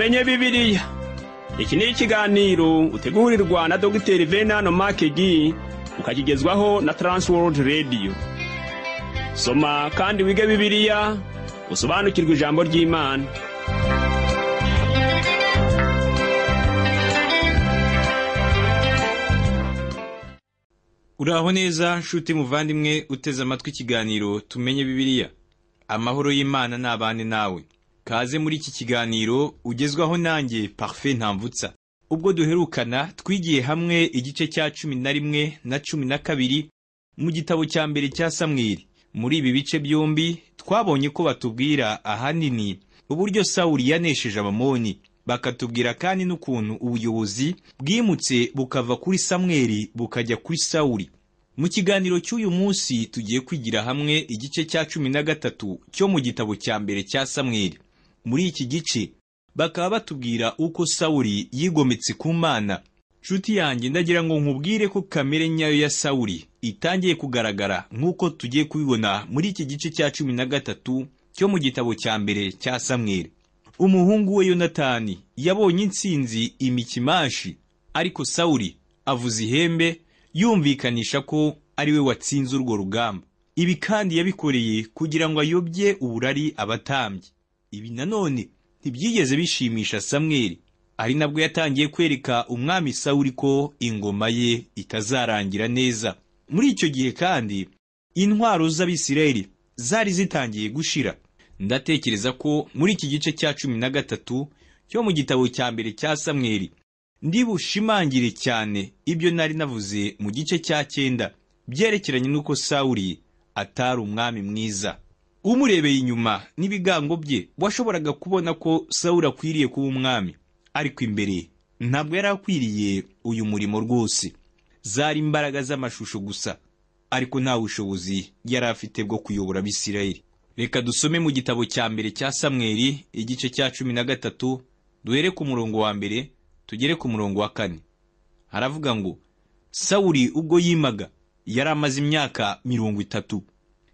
Tumenye Bibiliya. Iki ni ikiganiro utegurirwa na Dr. Venano Makegi, ukakigezwaho na Transworld Radio. Soma kandi wige Bibiliya, usobanukirwe ijambo ry'Imana. Uraho neza nshuti muvandimwe uteze amatwi ikiganiro Tumenye Bibiliya. Amahoro y'Imana nabane nawe. Kaze muri iki kiganiro ugezwaho nanjye Parfait Ntamvutsa. Ubwo duherukana twigiye hamwe igice cya 11 na 12 mu gitabo cya mbere cya Samweli. Muri ibi bice byombi twabonye ko batubwira ahanini uburyo Sawuli yanesheje Abamoni, bakatubwira kandi n'ukuntu ubuyobozi bwimutse bukava kuri Samweli bukajya kuri Sawuli. Mu kiganiro cy'uyu munsi tugiye kwigira hamwe igice cya 13 cyo mu gitabo cya mbere cya Samweli. Muri iki gice bakaba batubwira uko Sawuli yigometse ku Mana. Nshuti yanjye, ndagira ngo nkubwire ko kamere nyayo ya Sawuli itangiye kugaragara nk'uko tugiye kubibona muri iki gice cya 13 cyo mu gitabo cya mbere cya Samweli. Umuhungu we Yonatani yabonye intsinzi imikimashi, ariko Sawuli avuza ihembe yumvikanisha ko ari we watsinze urwo rugamba. Ibi kandi yabikoreye kugira ngo ayobye uburari abatambyi. Ibi nanone ntibyigeze bishimisha Samweli, ari nabwo yatangiye kwereka umwami Sawuli ko ingoma ye itazarangira neza. Muri icyo gihe kandi intwaro z'Abisirayeli zari zitangiye gushira. Ndatekereza ko muri iki gice cya 13 cyo mu gitabo cya mbere cya Samweli ndi bushimangire cyane ibyo nari navuze mu gice cya 9 byerekeranye n'uko Sawuli atari umwami mwiza. Umurebeye inyuma n'ibigango bye washoboraga kubona ko Sawuli akwiriye kuba umwami, ariko imbere ntabwo yari akwiriye uyu murimo rwose. Zari imbaraga z'amashusho gusa, ariko nta bushobozi yari afite bwo kuyobora Abisirayeli. Reka dusome mu gitabo cya mbere cya Samweli igice cya 13, duhere ku murongo wa mbere tugere ku murongo wa 4. Haravuga ngo: Sawuli ubwo yimaga yari amaze imyaka 30,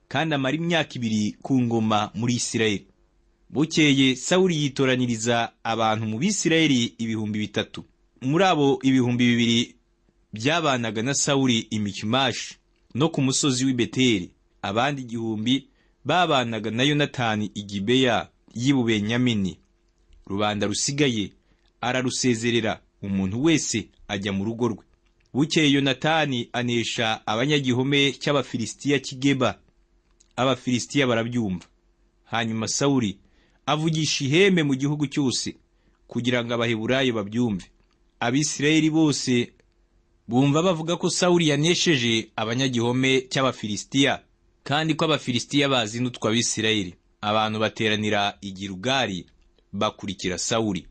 kandi amara imyaka 2 ku ngoma muri Isirayeli. Bukeye Sawuli yitoraniriza abantu mu Bisirayeli 3000. Muri abo 2000 byabanaga na Sawuli i Mikimashi no ku musozi w'i Beteli, abandi 1000 babanaga na Yonatani i Gibeya y'i Bubenyamini. Rubanda rusigaye ararusezerera, umuntu wese ajya mu rugo rwe. Bukeye Yonatani anesha abanyagihome cy'Abafilisitiya cy'i Geba. Abafilisitiya barabyumva. Hanyuma Sawuli avugisha ihembe mu gihugu cyose kugira ngo Abaheburayo babyumve. Abisirayeli bose bumva bavuga ko Sawuli yanesheje abanyagihome cy'Abafilisitiya, kandi ko Abafilisitiya bazinutwa Abisirayeli. Abantu bateranira i Gilugari bakurikira Sawuli.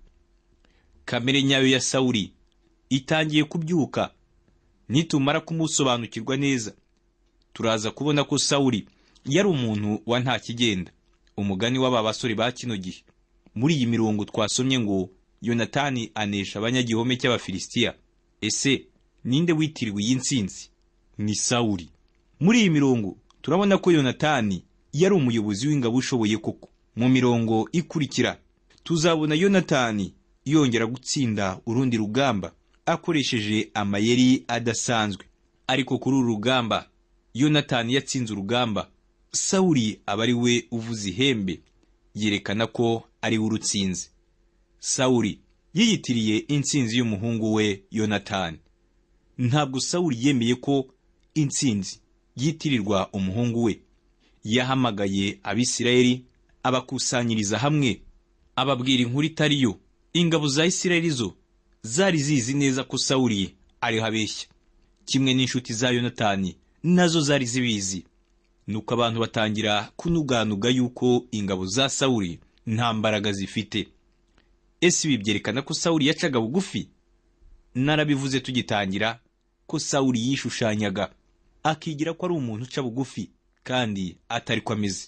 Kamere nyayo ya Sawuli itangiye kubyuka. Nitumara kumusobanukirwa neza, turaza kubona ko Sawuli yari umuntu wa nta kigenda, umugani w'aba basore ba kino gihe. Muri iyi mirongo twasomye ngo Yonatani anesha abanyagihome cy'Abafilisitiya. Ese ninde witiriwe iyi ntsinzi? Ni Sawuli. Muri iyi mirongo turabona ko Yonatani yari umuyobozi w'ingabo ushoboye koko. Mu mirongo ikurikira tuzabona Yonatani yongera gutsinda urundi rugamba akoresheje amayeri adasanzwe. Ariko kuri uru rugamba Yonatani yatsinze urugamba, Sawuli aba ari we uvuza ihembe yerekana ko ari we urutsinze. Sawuli yiyitiriye intsinzi y'umuhungu we Yonatani. Ntabwo Sawuli yemeye ko intsinzi yitirirwa umuhungu we. Yahamagaye Abisirayeli abakusanyiriza hamwe, ababwira inkuru itari yo. Ingabo za Isirayeli zo zari zizi neza ko Sawuli ariho abeshya, kimwe n'inshuti za Yonatani nazo zari zibizi. Nuko abantu batangira kunuganuga yuko ingabo za Sawuli nta mbaraga zifite. Ese ibi byerekana ko Sawuli yacaga bugufi? Narabivuze tugitangira ko Sawuli yishushanyaga akigira ko ari umuntu uca bugufi kandi atari ko ameze.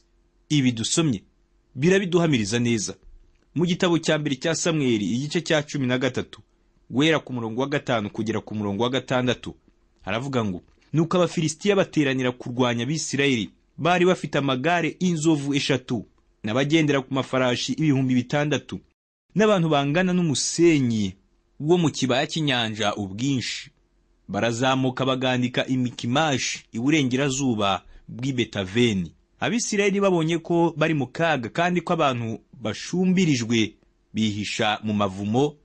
Ibi dusomye birabiduhamiriza neza. Mu gitabo cya mbere cya Samweli igice cya 13 guhera ku murongo wa 5 kugera ku murongo wa 6, haravuga ngo: Nuko Abafilisitiya bateranira kurwanya Abisirayeli, bari bafite amagare inzovu 3 n'abagendera ku mafarashi 6000. N'abantu bangana n'umusenyi wo mu kibaya cy'inyanja ubwinshi barazamuka bagandika Imikimashi iburengerazuba bw'i Betaveni. Abisirayeli babonye ko bari mu kaga kandi ko abantu bashumbirijwe, bihisha mu mavumo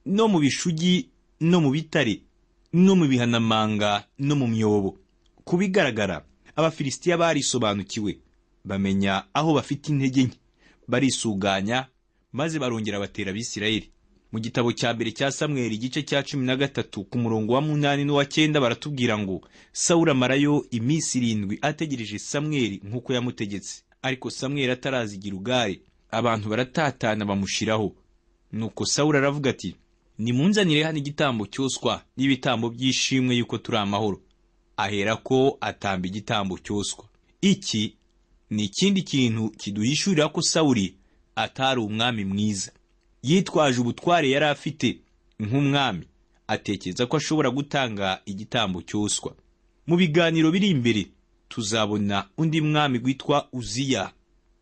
no mu bishugi no mu bitare no mu bihanamanga no mu myobo. Ku bigaragara, Abafilisitiya barisobanukiwe, bamenya aho bafite intege nke, barisuganya maze barongera batera Abisirayeli. Mu gitabo cya mbere cya Samweli igice cya 13 ku murongo wa 8 n'uwa 9 baratubwira ngo Sawuli amarayo iminsi 7 ategereje Samweli nk'uko yamutegetse, ariko Samweli ataraza i Gilugali abantu baratatana bamushiraho. Nuko Sawuli aravuga ati, nimunzanire hano igitambo cyoswa n'ibitambo by'ishimwe yuko turi amahoro. Ahera ko atamba igitambo cyoswa. Iki ni ikindi kintu kiduhishurira ko Sawuli atari umwami mwiza. Yitwaje ubutware yari afite nk'umwami, atekereza ko ashobora gutanga igitambo cyoswa. Mu biganiro biri imbere tuzabona undi mwami witwa Uziya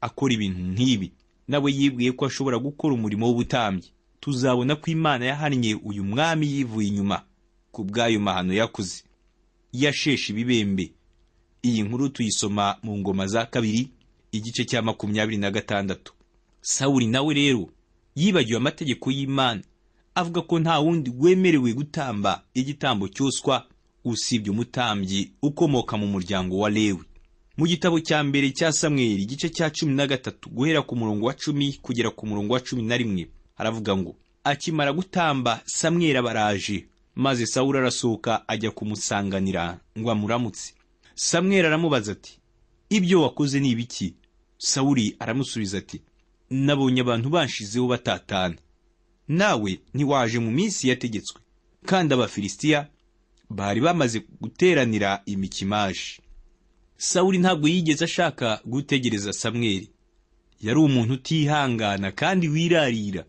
akora ibintu nk'ibi, nawe yibwiye ko ashobora gukora umurimo w'ubutambyi. Tuzabona ko Imana yahannye uyu mwami yivuye inyuma ku bw'ayo mahano yakoze, yasheshe ibibembe. Iyi nkuru tuyisoma mu Ngoma za Kabiri igice cya 26. Sawuli nawe rero yibagiwe amategeko y'Imana, avuga ko nta wundi wemerewe gutamba igitambo cyoswa usibye umutambyi ukomoka mu muryango wa Lewi. Mu gitabo cya mbere cya Samweli igice cya 13 guhera ku murongo wa 10 kugera ku murongo wa 11 haravuga ngo akimara gutamba Samweli abaraje, maze Sawuli arasohoka ajya kumusanganira ngo amuramutse. Samweli aramubaza ati, ibyo wakoze ni ibiki? Sawuli aramusubiza ati, nabonye abantu banshizeho batatana, nawe ntiwaje mu minsi yategetswe, kandi Abafilisitiya bari bamaze guteranira Imikimashi. Sawuli ntabwo yigeze ashaka gutegereza Samweli. Yari umuntu utihangana kandi wirarira.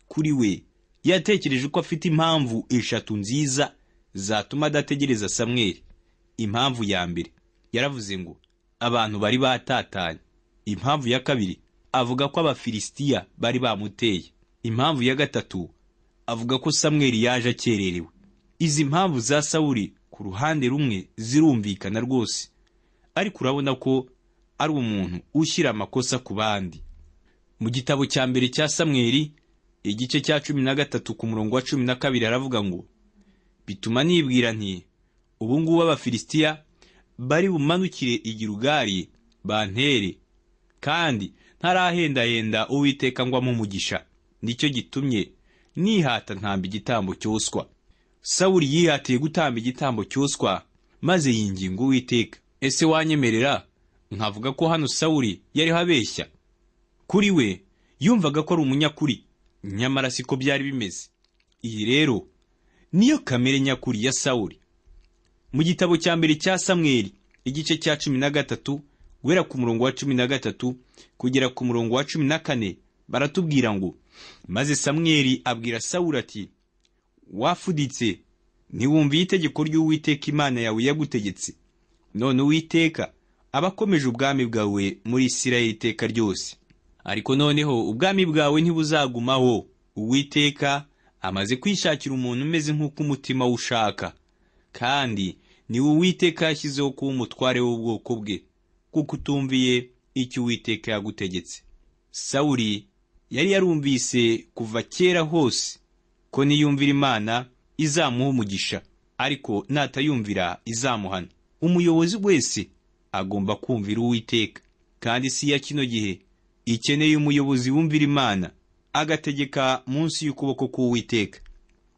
Kuri we yatekereje ko afite impamvu 3 nziza zatuma adategereza Samweli. Impamvu ya mbere, yaravuze ngo abantu bari batatanye. Impamvu ya kabiri, avuga ko Abafilisitiya bari bamuteye. Impamvu ya gatatu, avuga ko Samweli yaje akererewe. Izi mpamvu za Sawuli ku ruhande rumwe zirumvikana rwose, ariko urabona ko ari umuntu ushyira amakosa ku bandi. Mu gitabo cya mbere cya Samweli igice cya 13 ku murongo wa 12 aravuga ngo bituma nibwira nti ubu ngubu Abafilisitiya bari bumanukire i Gilugali bantere, kandi ntarahendahenda Uwiteka ngo ampe umugisha, nicyo gitumye nihata ntamba igitambo cyoswa. Sawuli yihatiye gutamba igitambo cyoswa maze yinginga Uwiteka. Ese wanyemerera nkavuga ko hano Sawuli yariho abeshya? Kuri we yumvaga ko ari umunyakuri, nyamara siko byari bimeze. Iyi rero niyo kamere nyakuri ya Sawuli. Mu gitabo cya mbere cya Samweli igice cya 13 guhera ku murongo wa 13 kugera ku murongo wa 14 baratubwira ngo maze Samweli abwira Sawuli ati, wafuditse ntiwumviye itegeko ry'Uwiteka Imana yawe yagutegetse, none Uwiteka abakomeje ubwami bwawe muri Isirayeli iteka ryose. Ariko noneho ubwami bwawe ntibuzagumaho, Uwiteka amaze kwishakira umuntu umeze nk'uko umutima ushaka, kandi ni Uwiteka yashyizeho kuba umutware w'ubwoko bwe, kuko utumviye icyo Uwiteka yagutegetse. Sawuli yari yarumvise kuva kera hose ko niyumvira Imana izamuha umugisha, ariko natayumvira izamuhana. Umuyobozi wese agomba kumvira Uwiteka, kandi si ya kino gihe ikeneye umuyobozi wumvira Imana agategeka munsi y'ukuboko k'Uwiteka.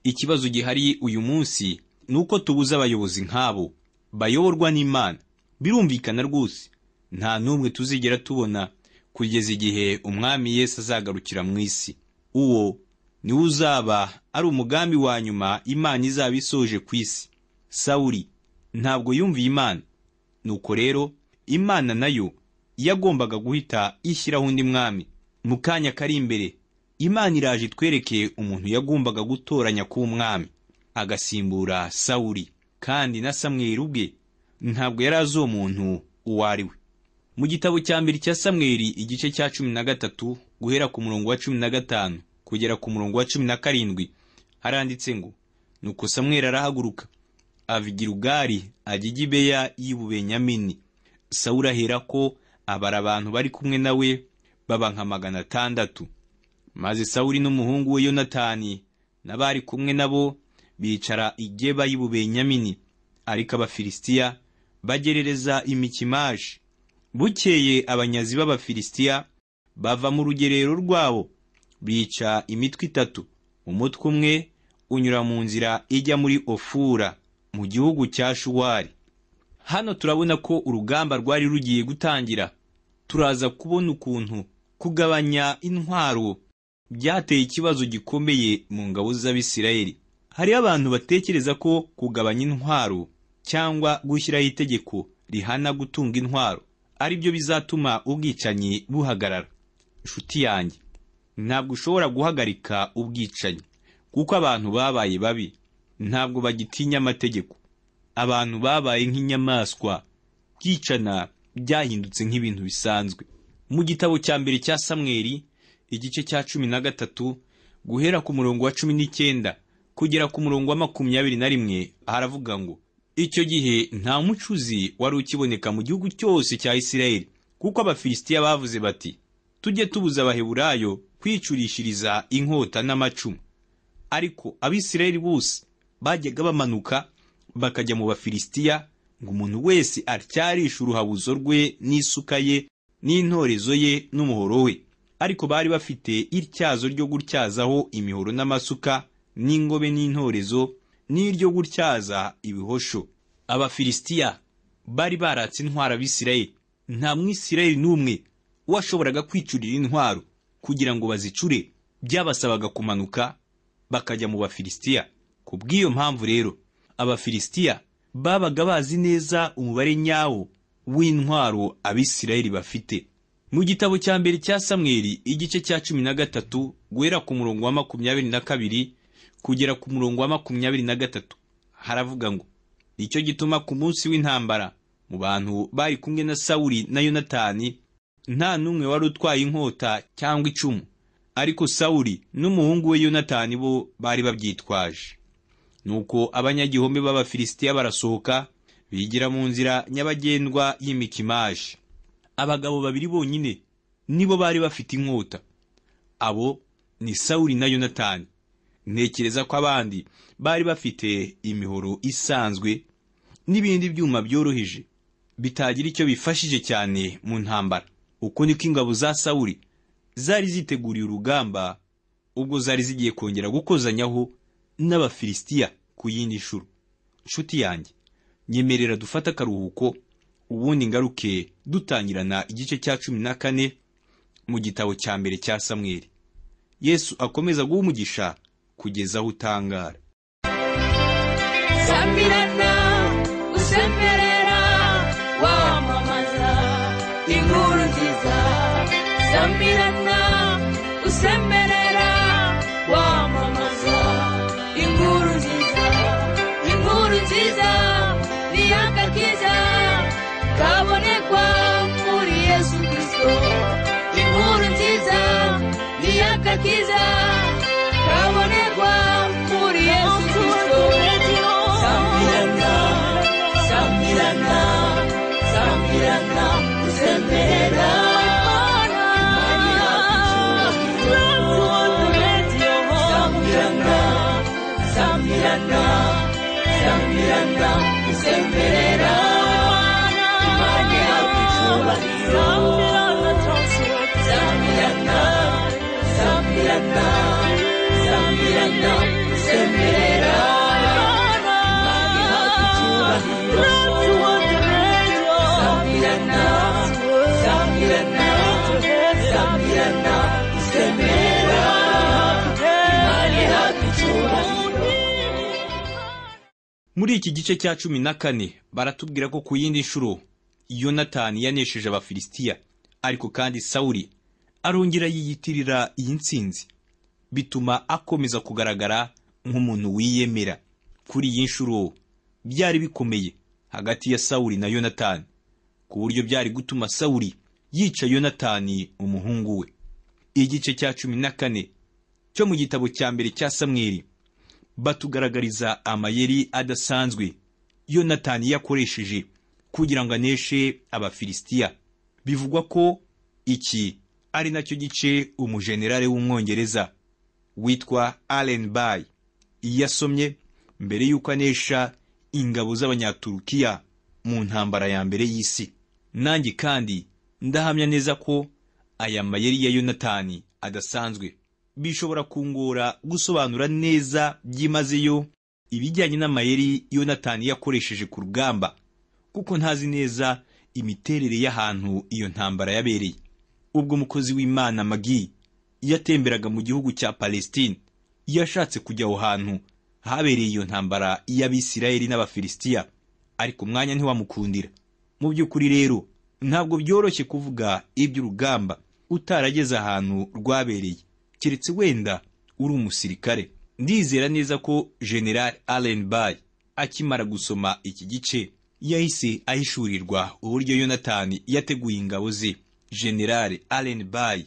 Ikibazo gihari uyu munsi nuko tubuza abayobozi nk'abo bayoborwa n'Imana. Birumvikana rwose, nta n'umwe tuzigera tubona kugeza igihe Umwami Yesu azagarukira mu isi. Uwo niwe uzaba ari umugambi wa nyuma Imana izaba isoje ku isi. Sawuli ntabwo yumviye Imana, nuko rero Imana nayo yagombaga guhita ishyiraho undi mwami. Mu kanya kari imbere Imana iraje itwereke umuntu yagombaga gutoranya kuba umwami agasimbura Sawuli, kandi na Samweli ubwe ntabwo yari azi uwo muntu uwo ari we. Mu gitabo cya mbere cya Samweli igice cya 13 guhera ku murongo wa 15 kugera ku murongo wa 17 haranditse ngo: Nuko Samweli arahaguruka ava i Gilugali ajya i Gibeya y'i Bubenyamini. Sawuli aherako abara abantu bari kumwe nawe baba nka 600. Maze Sawuli n'umuhungu we Yonatani n'abari kumwe nabo bicara i Geba y'i Bubenyamini, ariko Abafilisitiya bagerereza i Mikimashi. Bukeye abanyazi b'Abafilisitiya bava mu rugerero rwabo bica imitwe 3. Umutwe umwe unyura mu nzira ijya muri Ofura mu gihugu cya Shuwari. Hano turabona ko urugamba rwari rugiye gutangira. Turaza kubona ukuntu kugabanya intwaro byateye ikibazo gikomeye mu ngabo z'Abisirayeli. Hari abantu batekereza ko kugabanya intwaro cyangwa gushyiraho itegeko rihana gutunga intwaro ari byo bizatuma ubwicanyi buhagarara. Inshuti yanjye, ntabwo ushobora guhagarika ubwicanyi kuko abantu babaye babi, ntabwo bagitinya amategeko. Abantu babaye nk'inyamaswa, kwicana byahindutse nk'ibintu bisanzwe. Mu gitabo cya mbere cya Samweli igice cya 13 guhera ku murongo wa 19 kugera ku murongo wa 21 haravuga ngo: Icyo gihe nta mucuzi wari ukiboneka mu gihugu cyose cya Isirayeli, kuko Abafilisitiya bavuze bati: tujye tubuza Abaheburayo kwicurishiriza inkota n'amacumu. Ariko Abisirayeli bose bajyaga bamanuka bakajya mu Bafilisitiya ngo umuntu wese atyarishe uruhabuzo rwe n'isuka ye n'intorezo ye n'umuhoro we. Ariko bari bafite ityazo ryo gutyazaho imihoro n'amasuka n'ingobe n'intorezo n'iryo gutyaza ibihosho. Abafilisitiya bari baratse intwaro Abisirayeli. Nta Mwisirayeli n'umwe washoboraga kwicurira intwaro. Kugira ngo bazicure byabasabaga kumanuka bakajya mu Bafilisitiya. Ku bw'iyo mpamvu rero Abafilisitiya babaga bazi neza umubare nyawo w'intwaro Abisirayeli bafite. Mu gitabo cya mbere cya Samweli igice cya 13 guhera ku murongo wa 22 kugera ku murongo wa 23 haravuga ngo: Nicyo gituma ku munsi w'intambara mu bantu bari kumwe na Sawuli na Yonatani nta n'umwe wari utwaye inkota cyangwa icumu, ariko Sawuli n'umuhungu we Yonatani bo bari babyitwaje. Nuko abanyagihome b'Abafilisitiya barasohoka bigira mu nzira nyabagendwa y'Imikimashi. Abagabo babiri bonyine nibo bari bafite inkota, abo ni Sawuli na Yonatani. Ntekereza ko abandi bari bafite imihoro isanzwe n'ibindi byuma byoroheje bitagira icyo bifashije cyane mu ntambara. Uko niko ingabo za Sawuli zari ziteguriye urugamba ubwo zari zigiye kongera gukozanyaho n'Abafilisitiya ku yindi nshuro. Nshuti yanjye, nyemerera dufate akaruhuko, ubundi ngaruke dutangirana igice cya 14 mu gitabo cya mbere cya Samweli. Yesu akomeza guha umugisha kugeza aho utangara. Samirana usemerera wamamaza inkuru nziza. Samirana usemerera wamamaza inkuru nziza. Inkuru nziza ni agakiza kabonekwa muri Yesu Kristo. Inkuru nziza ni agakiza kabonekwa muri Yesu Kristo. Samirana, Samirana, Samirana usemerera. Samirana, Samirana, Samirana usemerera. Imana yacu icyubahiro. Samirana, Samirana, Samirana usemerera. Imana yacu icyubahiro. Samirana, Samirana, Samirana usemerera. Imana yacu icyubahiro. Muri iki gice cya 14 baratubwira ko ku yindi nshuro Yonatani yanesheje Abafilisitiya, ariko kandi Sawuli arongera yiyitirira iyi ntsinzi, bituma akomeza kugaragara nk'umuntu wiyemera. Kuri iyi nshuro byari bikomeye hagati ya Sawuli na Yonatani, ku buryo byari gutuma Sawuli yica Yonatani umuhungu we. Igice cya 14 cyo mu gitabo cya mbere cya Samweli batugaragariza amayeri adasanzwe Yonatani yakoresheje kugira ngo aneshe Abafilisitiya. Bivugwa ko iki ari nacyo gice umujenerale w'Umwongereza witwa Allenby yasomye mbere y'uko anesha ingabo z'Abanyaturukiya mu ntambara ya mbere y'isi. Nanjye kandi ndahamya neza ko aya mayeri ya Yonatani adasanzwe. Bishobora kungora gusobanura neza byimazeyo ibijyanye n'amayeri Yonatani yakoresheje ku rugamba, kuko ntazi neza imiterere y'ahantu iyo ntambara yabereye. Ubwo umukozi w'Imana Magi yatemberaga mu gihugu cya Palestine, yashatse kujya aho hantu habereye iyo ntambara y'Abisirayeli n'Abafilisitiya, ariko umwanya ntiwamukundira. Mu by'ukuri rero ntabwo byoroshye kuvuga iby'urugamba utarageze ahantu rwabereye, keretse wenda uri umusirikare. Ndizera neza ko General Allenby akimara gusoma iki gice yahise ahishurirwa uburyo Yonatani yateguye ingabo ze. General Allenby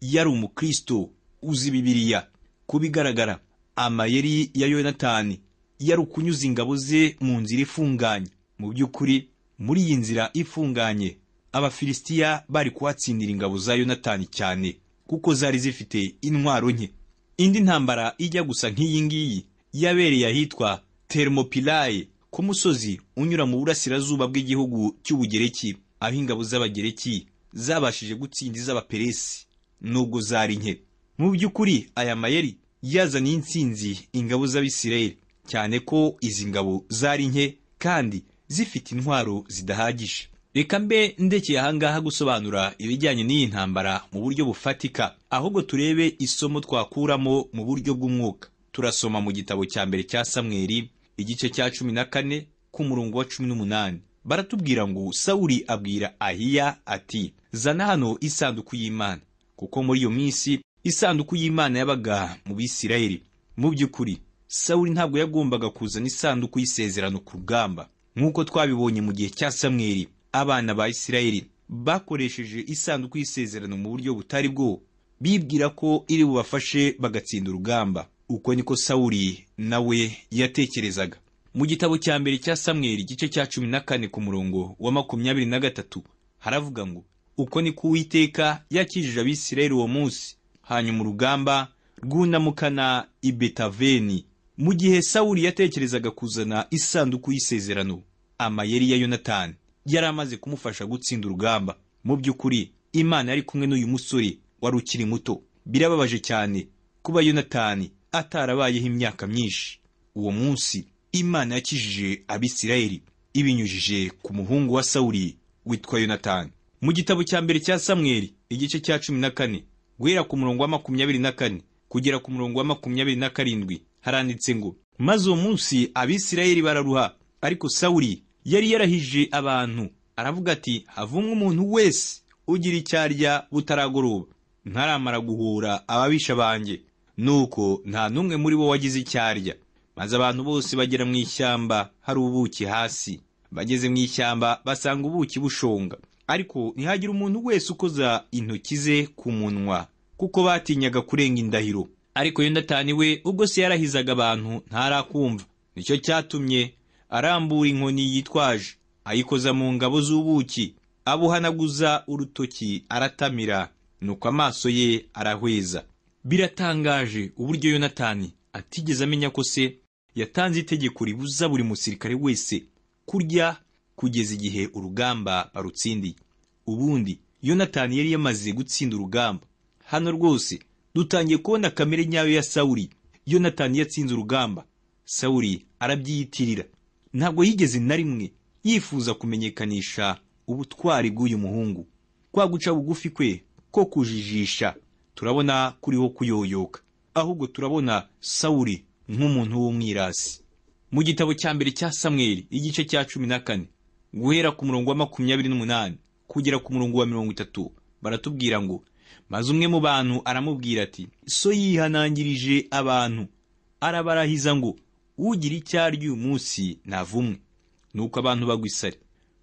yari umukristo uzi Bibiliya. Kubigaragara, amayeri ya Yonatani yari ukunyuza ingabo ze mu nzira ifunganye. Mu by'ukuri muri iyi nzira ifunganye Abafilisitiya bari kuhatsindira ingabo za Yonatani cyane, kuko zari zifite intwaro nke. Indi ntambara ijya gusa nk'iyi ngiyi yabereye ahitwa Thermopylae, ku musozi unyura mu burasirazuba bw'igihugu cy'Ubugereki, aho ingabo z'Abagereki zabashije gutsinda iz'Abaperesi nubwo zari nke. Mu by'ukuri aya mayeri yazaniye intsinzi ingabo z'Abisirayeli, cyane ko izi ngabo zari nke kandi zifite intwaro zidahagije. Reka mbe ndekeye ahangaha gusobanura ibijyanye n'iyi ntambara mu buryo bufatika, ahubwo turebe isomo twakuramo mu buryo bw'umwuka. Turasoma mu gitabo cya mbere cya Samweli igice cya 14 ku murongo wa 18. Baratubwira ngo Sawuli abwira Ahiya ati: "Zana hano isanduku y'Imana," kuko muri iyo minsi isanduku y'Imana yabaga mu Bisirayeli. Mu by'ukuri Sawuli ntabwo yagombaga kuzana isanduku y'isezerano ku rugamba. Nk'uko twabibonye mu gihe cya Samweli, abana ba Isirayeli bakoresheje isanduku y'isezerano mu buryo butari bwo, bibwira ko iri bubafashe bagatsinda urugamba. Uko niko Sawuli nawe yatekerezaga. Mu gitabo cya mbere cya Samweli igice cya 14 ku murongo wa 23 haravuga ngo: "Uko niko Uwiteka yakijije Abisirayeli uwo munsi, hanyuma urugamba rwunamukana i Betaveni." Mu gihe Sawuli yatekerezaga kuzana isanduku y'isezerano, amayeri ya Yonatani yari amaze kumufasha gutsinda urugamba. Mu by'ukuri Imana yari kumwe n'uyu musore wari ukiri muto. Birababaje cyane kuba Yonatani atarabayeho imyaka myinshi. Uwo munsi Imana yakijije Abisirayeli ibinyujije ku muhungu wa Sawuli witwa Yonatani. Mu gitabo cya mbere cya Samweli igice cya 14 guhera ku murongo wa 24 kugera ku murongo wa 27 haranditse ngo: "Maze uwo munsi Abisirayeli bararuha, ariko Sawuli yari yarahije abantu aravuga ati: havumwe umuntu wese ugira icyo arya butaragoroba, ntaramara guhura ababisha banjye. Nuko nta n'umwe muri bo wagize icyo arya. Maze abantu bose bagera mu ishyamba hari ubuki hasi. Bageze mu ishyamba basanga ubuki bushonga, ariko ntihagira umuntu wese ukoza intoki ze ku munwa, kuko batinyaga kurenga indahiro. Ariko Yonatani we ubwo se yarahizaga abantu ntarakumva. Nicyo cyatumye arambura inkoni yitwaje, ayikoza mu ngabo z'ubuki, abuhanaguza urutoki aratamira, nuko amaso ye arahweza." Biratangaje uburyo Yonatani atigeze amenya ko se yatanze itegeko ribuza buri musirikare wese kurya kugeza igihe urugamba barutsindiye. Ubundi Yonatani yari yamaze gutsinda urugamba. Hano rwose dutangiye kubona kamere nyayo ya Sawuli. Yonatani yatsinze urugamba, Sawuli arabyiyitirira. Ntabwo yigeze na rimwe yifuza kumenyekanisha ubutwari bw'uyu muhungu. Kwa guca bugufi kwe ko kujijisha turabona kuriho kuyoyoka, ahubwo turabona Sawuli nk'umuntu w'umwirasi. Mu gitabo cya mbere cya Samweli igice cya 14 guhera ku murongo wa 28 kugera ku murongo wa 30 baratubwira ngo: "Maze umwe mu bantu aramubwira ati: so yihanangirije abantu arabarahiza ngo ugira icyo arya uyu munsi navumwe. Nuko abantu bagwa isari.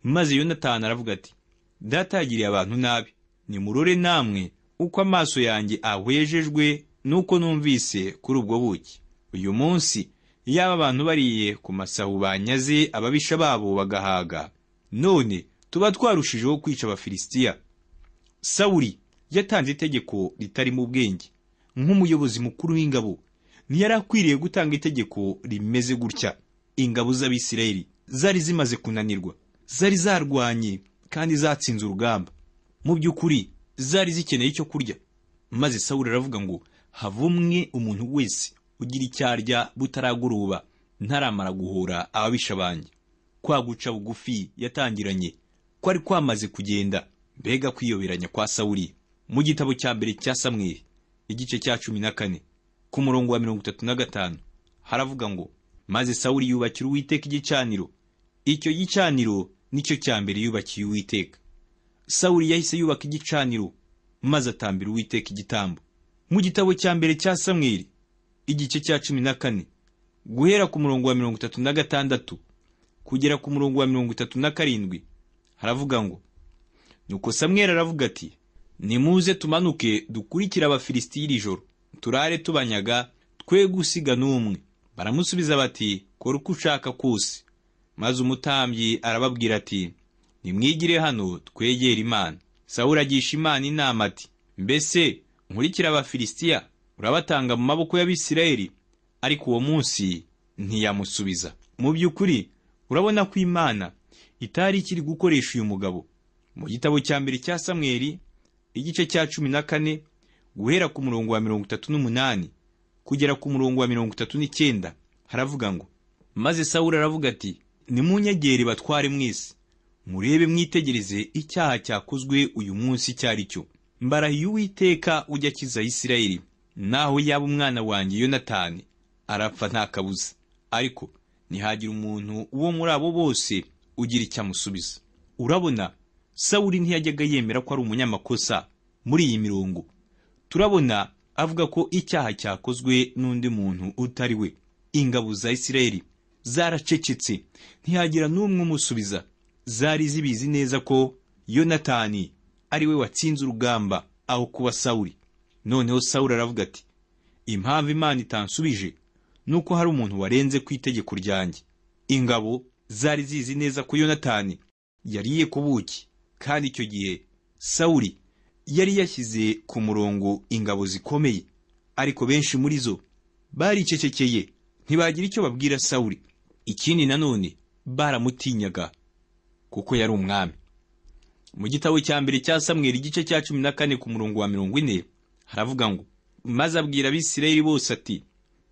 Maze Yonatani aravuga ati: data yagiriye abantu nabi, nimurore namwe uko amaso yanjye ahwejejwe Nuko numvise kuri ubwo buki. Uyu munsi yaba abantu bariye ku masahu banyaze ababisha babo bagahaga, none tuba twarushijeho kwica Abafilisitiya. Sawuli yatanze itegeko ritarimo ubwenge. Nk'umuyobozi mukuru w'ingabo ntiyari akwiriye gutanga itegeko rimeze gutya. Ingabo z'Abisirayeli zari zimaze kunanirwa, zari zarwanye kandi zatsinze urugamba. Mu by'ukuri zari zikeneye icyo kurya. Maze Sawuli aravuga ngo havumwe umuntu wese ugira icyo arya butaragoroba, ntaramara guhora ababisha banjye. Kwa guca bugufi yatangiranye kwari kwamaze kugenda. Mbega kwiyoberanya kwa Sawuli! Mu gitabo cya mbere cya Samweli igice cya 14 ku murongo wa 35 haravuga ngo maze Sawuli yubakira Uwiteka igicaniro. Icyo gicaniro nicyo cya mbere yubakiye Uwiteka. Sawuli yahise yubaka igicaniro maze atambira Uwiteka igitambo. Mu gitabo cya mbere cya Samweli igice cya 14 guhera ku murongo wa 36 kugera ku murongo wa 37 haravuga ngo nuko Samweli aravuga ati nimuze tumanuke dukurikira Abafilisitiya iri joro, turare tubanyaga, twe gusiga n'umwe. Baramusubiza bati kora uko ushaka kose. Maze umutambyi arababwira ati nimwigire hano twegere Imana. Sawuli agisha Imana inama ati mbese nkurikira Abafilisitiya, urabatanga mu maboko y'Abisirayeli? Ariko uwo munsi ntiyamusubiza. Mu by'ukuri urabona ko Imana itari ikiri gukoresha uyu mugabo. Mu gitabo cya mbere cya Samweli igice cya 14 guhera ku murongo wa 38 kugera ku murongo wa 39 haravuga ngo maze Sawuli aravuga ati nimunyegere batware mwese, murebe mwitegereze icyaha cyakozwe uyu munsi cyari cyo. Mbarahiye Uwiteka ujya akiza Isirayeli, naho yaba umwana wanjye Yonatani arapfa nta kabuza. Ariko ntihagira umuntu uwo muri abo bose ugira icyo amusubiza. Urabona Sawuli ntiyajyaga yemera ko ari umunyamakosa. Muri iyi mirongo turabona avuga ko icyaha cyakozwe n'undi muntu utari we. Ingabo za Isirayeli zaracecetse, ntihagira n'umwe umusubiza. Zari zibizi neza ko Yonatani ari we watsinze urugamba aho kuba Sawuli. Noneho Sawuli aravuga ati impamvu Imana itansubije nuko hari umuntu warenze ku itegeko ryanjye. Ingabo zari zizi neza ko Yonatani yariye ku buki, kandi icyo gihe Sawuli yari yashyize ku murongo ingabo zikomeye, ariko benshi muri zo baricecekeye ntibagira icyo babwira Sawuli. Ikindi nanone baramutinyaga kuko yari umwami. Mu gitabo cya mbere cya Samweli igice cya 14 ku murongo wa 40 haravuga ngo maze abwira Abisirayeli bose ati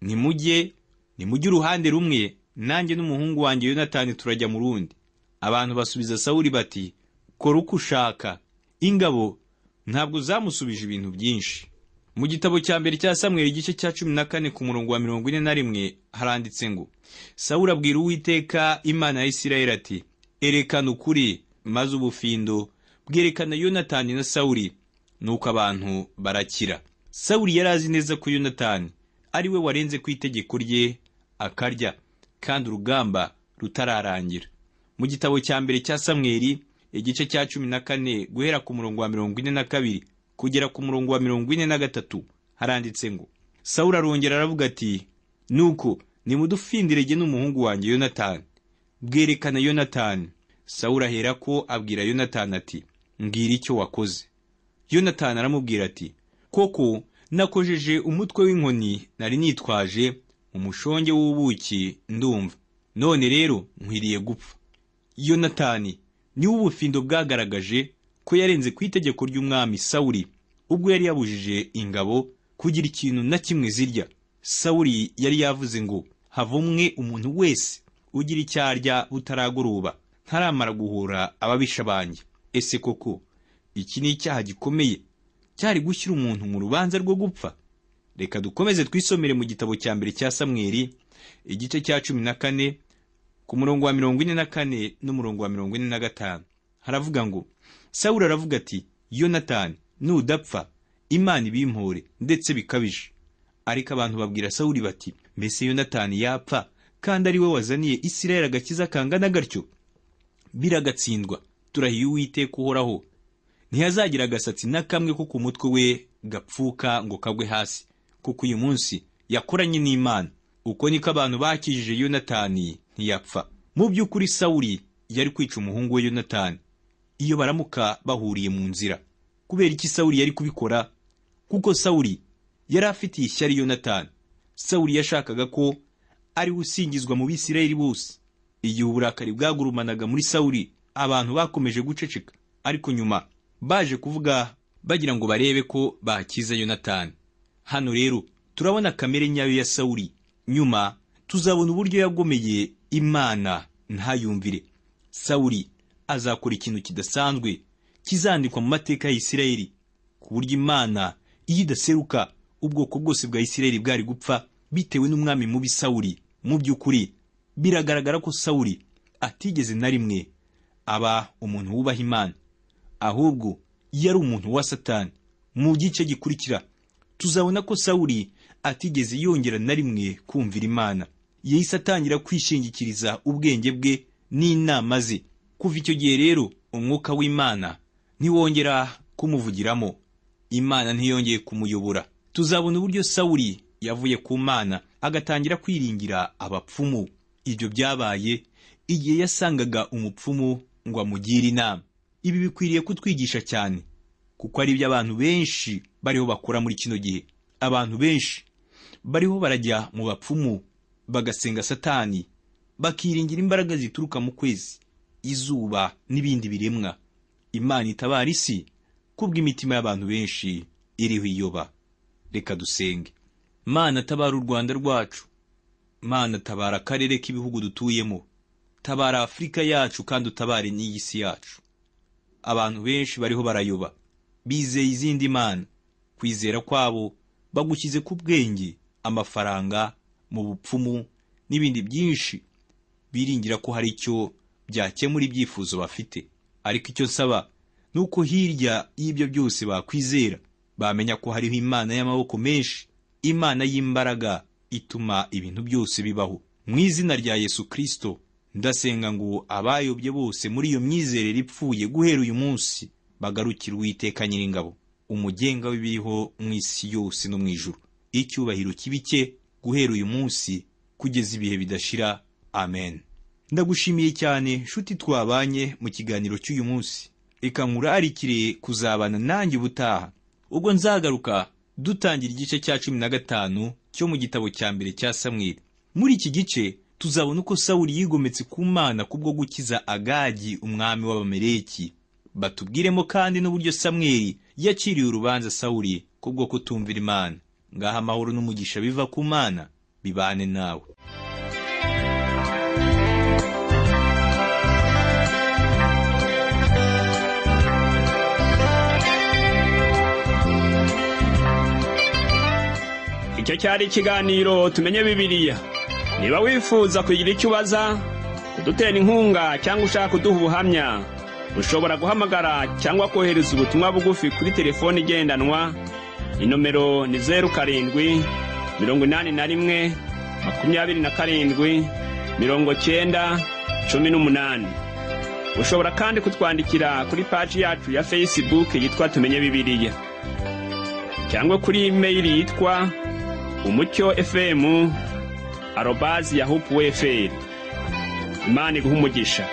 nimujye uruhande rumwe, nanjye n'umuhungu wanjye Yonatani turajya mu rundi. Abantu basubiza Sawuli bati kora uko ushaka. Ingabo ntabwo zamusubije ibintu byinshi. Mu gitabo cya mbere cya Samweli igice cya 14 ku murongo wa 41 haranditse ngo Sawuli abwira Uwiteka Imana ya Isirayeli ati erekana ukuri. Maze ubufindo bwerekana Yonatani na Sawuli, nuko abantu barakira. Sawuli yari azi neza ko Yonatani ari we warenze ku itegeko rye akarya, kandi urugamba rutararangira. Mu gitabo cya mbere cya Samweli igice cya 14 guhera ku murongo wa 42 kugera ku murongo wa 43 haranditse ngo Sawuli arongera aravuga ati nuko nimudufindire jye n'umuhungu wanjye Yonatani. Bwerekana Yonatani. Sawuli aherako abwira Yonatani ati mbwira icyo wakoze. Yonatani aramubwira ati koko nakojeje umutwe w'inkoni nari nitwaje umushonge w'ubuki ndumva, none rero nkwiriye gupfa. Yonatani niwe ubufindo bwagaragaje ko yarenze ku itegeko ry'umwami Sawuli ubwo yari yabujije ingabo kugira ikintu na kimwe zirya. Sawuli yari yavuze ngo havumwe umuntu wese ugira icyo arya butaragoroba, ntaramara guhura ababisha banjye. Ese koko iki ni icyaha gikomeye cyari gushyira umuntu mu rubanza rwo gupfa? Reka dukomeze twisomere mu gitabo cya mbere cya Samweli igice cya 14 ku murongo wa 44 n'umurongo wa 45 haravuga ngo Sawuli aravuga ati Yonatani nudapfa Imana ibimpore ndetse bikabije. Ariko abantu babwira Sawuli bati mbese Yonatani yapfa kandi ari we wazaniye Isirayeli agakiza kangana gatyo? Biragatsindwa, turahiye Uwiteka uhoraho, ntihazagira agasatsi na kamwe ko ku mutwe we gapfuka ngo kagwe hasi, Kuko uyu munsi yakoranye n'Imana. Uko niko abantu bakijije Yonatani ntiyapfa. Mu by'ukuri Sawuli yari kwica umuhungu we Yonatani iyo baramuka bahuriye mu nzira. Kubera iki Sawuli yari kubikora? Kuko Sawuli yari afitiye ishyari Yonatani. Sawuli yashakaga ko ari usingizwa mu Bisirayeli bose. Igihe uburakari bwagurumanaga muri Sawuli, abantu bakomeje guceceka, ariko nyuma baje kuvuga bagira ngo barebe ko bakiza Yonatani. Hano rero turabona kamere nyayo ya Sawuli. Nyuma tuzabona uburyo yagomeye Imana ntayumvire. Sawuli azakora ikintu kidasanzwe kizandikwa mu mateka ya Isirayeli, ku buryo Imana iyo idaseruka ubwoko bwose bwa Isirayeli bwari gupfa bitewe n'umwami mubi Sawuli. Mu by'ukuri biragaragara ko Sawuli atigeze na rimwe aba umuntu wubaha Imana, ahubwo yari umuntu wa Satani. Mu gice gikurikira tuzabona ko Sawuli atigeze yongera na rimwe kumvira Imana. Yahise atangira kwishingikiriza ubwenge bwe n'inama ze. Kuva icyo gihe rero umwuka w'Imana ntiwongera kumuvugiramo, Imana ntiyongeye kumuyobora. Tuzabona uburyo Sawuli yavuye ku Mana agatangira kwiringira abapfumu. Ibyo byabaye igihe yasangaga umupfumu ngo amugire inama. Ibi bikwiriye kutwigisha cyane, kuko ari ibyo abantu benshi bariho bakora muri kino gihe. Abantu benshi bariho barajya mu bapfumu bagasenga Satani, bakiringira imbaraga zituruka mu kwezi, izuba n'ibindi biremwa. Imana itabara isi kubw'imitima y'abantu benshi iriho iyoba. Reka dusenge. Mana, tabara u Rwanda rwacu. Mana, tabara akarere k'ibihugu dutuyemo. Tabara Afurika yacu kandi utabare n'iyi si yacu. Abantu benshi bariho barayoba, bizeye izindi mana. Kwizera kwabo bagushyize ku bwenge, amafaranga, mu bupfumu n'ibindi byinshi, biringira ko hari icyo byakemura ibyifuzo bafite. Ariko icyo nsaba ni uko hirya y'ibyo byose bakwizera, bamenya ko hariho Imana y'amaboko menshi, Imana y'imbaraga ituma ibintu byose bibaho. Mu izina rya Yesu Kristo ndasenga ngo abayobye bose muri iyo myizerere ipfuye guhera uyu munsi bagarukire Uwiteka Nyiringabo, umugenga w'ibiriho mu isi yose no mu ijuru. Icyubahiro kibike guhera uyu munsi kugeza ibihe bidashira. Amen. Ndagushimiye cyane nshuti twabanye mu kiganiro cy'uyu munsi. Reka nkurarikire kuzabana nanjye ubutaha, ubwo nzagaruka dutangira igice cya 15 cyo mu gitabo cya mbere cya Samweli. Muri iki gice tuzabona uko Sawuli yigometse ku Mana kubwo gukiza Agagi umwami w'Abameleki. Batubwiremo kandi n'uburyo Samweli yaciriye urubanza Sawuli kubwo kutumvira Imana. Ngaha amahoro n'umugisha biva ku Mana bibane nawe. Icyo cyari ikiganiro Tumenye Bibiliya. Niba wifuza kugira icyo ubaza, kudutera inkunga cyangwa ushaka kuduha ubuhamya, ushobora guhamagara cyangwa kohereza ubutumwa bugufi kuri telefoni igendanwa. Inomero ni 07 81 27 90 18. Ushobora kandi kutwandikira kuri paji yacu ya Facebook yitwa Tumenye Bibiliya, cyangwa kuri email yitwa umucyofm@yahoo.fr. Imana iguhe umugisha.